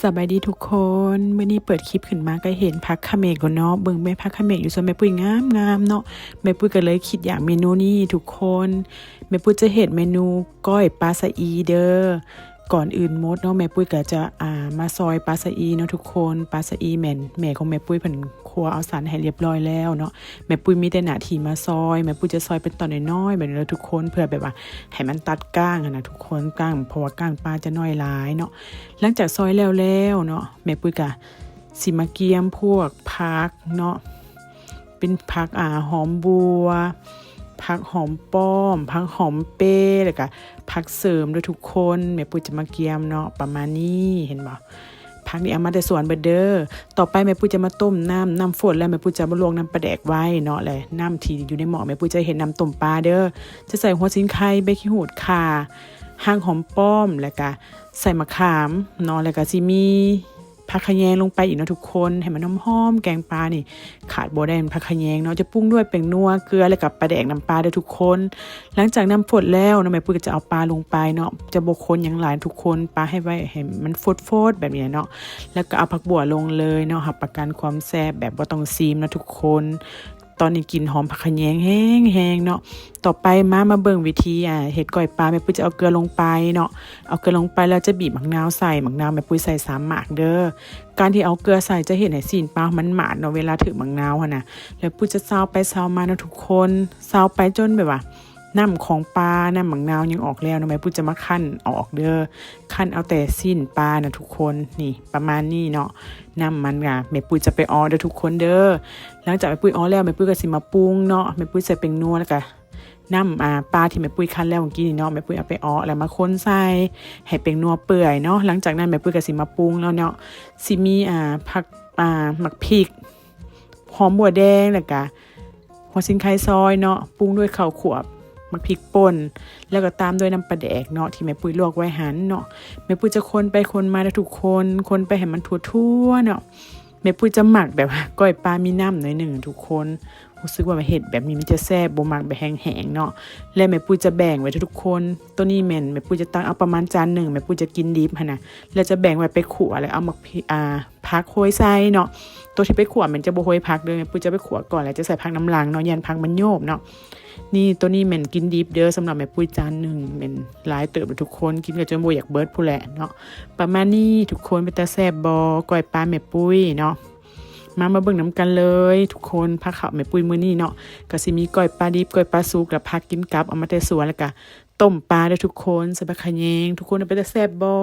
ສະບາຍດີທຸກຄົນ, ມື້ນີ້ເປີດຄລິບຂຶ້ນມາກໍເຫັນຜັກຂະເໝກແລ້ວເນາະ. ເບິ່ງແມ່ ຜັກຂະເໝກຢູ່ສວນແມ່ປຸ້ຍງາມໆເນາະ. ແມ່ປຸ້ຍກໍເລີຍຄິດຢາກເມນູນີ້ທຸກຄົນ. ແມ່ປຸ້ຍຈະເຮັດເມນູກ້ອຍປາສະອີເດີ. ກ່ອນອື່ນໝົດເນາະ ແມ່ປຸ້ຍກໍຈະ ອ່າ ມາຊອຍປາສະອີເນາະທຸກຄົນ. ປາສະອີແມ່ນແມ່ຂອງແມ່ປຸ້ຍເພິ່ນຄົວເອົາສັນໃຫ້ລຽບຮ້ອຍແລ້ວເນາະ. ແມ່ປຸ້ຍມີແຕ່ໜ້າທີ່ມາຊອຍ, ແມ່ປຸ້ຍຈະຊອຍເປັນຕອນນ້ອຍໆແບບນີ້ແຫຼະທຸກຄົນ, ເພື່ອແບບວ່າໃຫ້ມັນຕັດກ້າງຫັ້ນນະທຸກຄົນ, ກ້າງ ເພາະວ່າກ້າງປາຈະນ້ອຍຫຼາຍເນາະ. ຫຼັງຈາກຊອຍແລ້ວແລ້ວເນາະ ແມ່ປຸ້ຍກະຊິມາກຽມພວກຜັກເນາະ, ເປັນຜັກ ອ່າ ຫອມບົ່ວ, ຜັກຫອມປ້ອມ, ຜັກຫອມເປ, ແລ້ວກະຜັກເສີມເດີທຸກຄົນ. ແມ່ປຸ້ຍຈະມາກຽມເນາະ ປະມານນີ້ ເຫັນບໍ່? ຜັກນີ້ເອົາມາແຕ່ສວນເບິດເດີ. ຕໍ່ໄປແມ່ປຸ້ຍຈະມາຕົ້ມນ້ຳ, ນ້ຳຟົດແລ້ວແມ່ປຸ້ຍຈະມາລວກນ້ຳປາແດກໄວ້ເນາະ, ແລະ ນ້ຳທີ່ຢູ່ໃນໝໍ້ແມ່ປຸ້ຍຈະເຮັດນ້ຳຕົ້ມປາເດີ. ຈະໃສ່ຫົວສີໄຄ, ໃບຂີ້ຫູດຂ່າ, ຮາກຫອມປ້ອມ, ແລ້ວກະໃສ່ໝາກຂາມເນາະ, ແລ້ວກະຊິມີຜັກຂະແຍງລົງໄປອີກເນາະທຸກຄົນ. ໃຫ້ມັນຫອມໆ ແກງປານີ້ຂາດບໍ່ໄດ້ແມ່ນຜັກຂະແຍງເນາະ. ຈະປຸງດ້ວຍແປ້ງນົວ, ເກືອ ແລ້ວກະປາແດກນ້ຳປາເດີທຸກຄົນ. ຫຼັງຈາກນ້ຳຟົດແລ້ວເນາະ ແມ່ປຸ້ຍກໍຈະເອົາປາລົງໄປເນາະ, ຈະບໍ່ຄົນຫຍັງຫຼາຍທຸກຄົນ, ປາໃຫ້ໄວ້ໃຫ້ມັນຟົດໆແບບນີ້ເນາະ. ແລ້ວກໍເອົາຜັກບົວລົງເລີຍເນາະ, ຮັບປະກັນຄວາມແຊບແບບບໍ່ຕ້ອງຊີມເນາະທຸກຄົນ. ຕອນນີ້ກິ່ນຫອມຜັກຂະແຍງແຮງໆເນາະ. ຕໍ່ໄປມາ ມາເບິ່ງວິທີ ອ່າ ເຮັດກ້ອຍປາ. ແມ່ປຸ້ຍຈະເອົາເກືອລົງໄປເນາະ, ເອົາເກືອລົງໄປແລ້ວຈະບີບໝາກນາວໃສ່. ໝາກນາວແມ່ປຸ້ຍໃສ່ສາມໝາກເດີ. ການທີ່ເອົາເກືອໃສ່ຈະເຮັດໃຫ້ຊີ້ນປາມັນໝາດເນາະ ເວລາຖືກໝາກນາວຫັ້ນນະ. ແລ້ວປຸ້ຍຈະຊາວໄປຊາວມາເນາະທຸກຄົນ, ຊາວໄປຈົນແບບວ່າ ນ້ຳຂອງປາ ນ້ຳໝາກນາວຍັງອອກແລ້ວເນາະ, ແມ່ປຸ້ຍຈະມາຄັ້ນອອກເດີ. ຄັ້ນເອົາແຕ່ຊີ້ນປານະທຸກຄົນ. ນີ້ ປະມານນີ້ເນາະ. ນ້ຳມັນກະແມ່ປຸ້ຍຈະໄປເອາະເດີທຸກຄົນເດີ. ຫຼັງຈາກແມ່ປຸ້ຍເອາະແລ້ວ ແມ່ປຸ້ຍກໍຊິມາປຸງເນາະ. ແມ່ປຸ້ຍໃສ່ແປ້ງນົວ ແລ້ວກະນ້ຳ ອ່າ ປາທີ່ແມ່ປຸ້ຍຄັ້ນແລ້ວເມື່ອກີ້ນີ້ເນາະ, ແມ່ປຸ້ຍເອົາໄປເອາະ ແລ້ວມາຄົນໃສ່ໃຫ້ແປ້ງນົວເປື່ອຍເນາະ. ຫຼັງຈາກນັ້ນແມ່ປຸ້ຍກໍຊິມາປຸງແລ້ວເນາະ. ຊິມີ ອ່າ ຜັກ ອ່າ ໝາກພິກ, ຫອມບົວແດງ, ແລ້ວກະ ຫົວສີໄຄຊອຍເນາະ, ປຸງດ້ວຍເຂົ້າຂົ້ວ, ໝາກພິກປົ່ນ, ແລ້ວກໍຕາມດ້ວຍນ້ຳປາແດກເນາະ ທີ່ແມ່ປຸ້ຍລວກໄວ້ຫັ້ນເນາະ. ແມ່ປຸ້ຍຈະຄົນໄປຄົນມາເດີທຸກຄົນ, ຄົນໄປໃຫ້ມັນທົ່ວໆເນາະ. ແມ່ປຸ້ຍຈະມັກແບບວ່າກ້ອຍປາມີນ້ຳໜ້ອຍໜຶ່ງທຸກຄົນ, ຮູ້ສຶກວ່າເຮັດແບບນີ້ມັນຈະແຊບ, ບໍ່ມັກແບບແຫ້ງໆເນາະ. ແລະ ແມ່ປຸ້ຍຈະແບ່ງໄວ້ທຸກຄົນ. ໂຕນີ້ແມ່ນແມ່ປຸ້ຍຈະຕັກເອົາປະມານຈານໜຶ່ງ, ແມ່ປຸ້ຍຈະກິນດິບຫັ້ນນະ, ແລ້ວຈະແບ່ງໄວ້ໄປຂົ້ວ ແລ້ວເອົາໝາກພິ ອ່າ ຜັກໂຮຍໃສ່ເນາະ. ໂຕທີ່ໄປຂົ້ວແມ່ນຈະບໍ່ໂຮຍຜັກເດີ, ແມ່ປຸ້ຍຈະໄປຂົ້ວກ່ອນ ແລ້ວຈະໃສ່ຜັກນຳຫຼັງເນາະ, ຢ້ານຜັກມັນໂຍບເນາະ. ນີ້ ໂຕນີ້ແມ່ນກິນດິບເດີ, ສຳລັບແມ່ປຸ້ຍຈານໜຶ່ງແມ່ນຫຼາຍເຕີບເດີທຸກຄົນ, ກິນກໍຈົນບໍ່ຢາກເບິດພຸ້ນແຫຼະເນາະ. ປະມານນີ້ທຸກຄົນ, ເປັນຕາແຊບບໍ່ ກ້ອຍປາແມ່ປຸ້ຍເນາະ? ມາ ມາເບິ່ງນຳກັນເລີຍທຸກຄົນ. ພາເຂົ້າແມ່ປຸ້ຍມື້ນີ້ເນາະ ກໍຊິມີກ້ອຍປາດິບ, ກ້ອຍປາສຸກ ແລ້ວຜັກກິນກັບເອົາມາແຕ່ສວນ, ແລ້ວກໍຕົ້ມປາເດີທຸກຄົນ, ໃສ່ຜັກຂະແຍງ. ທຸກຄົນ, ເປັນຕາແຊບບໍ່?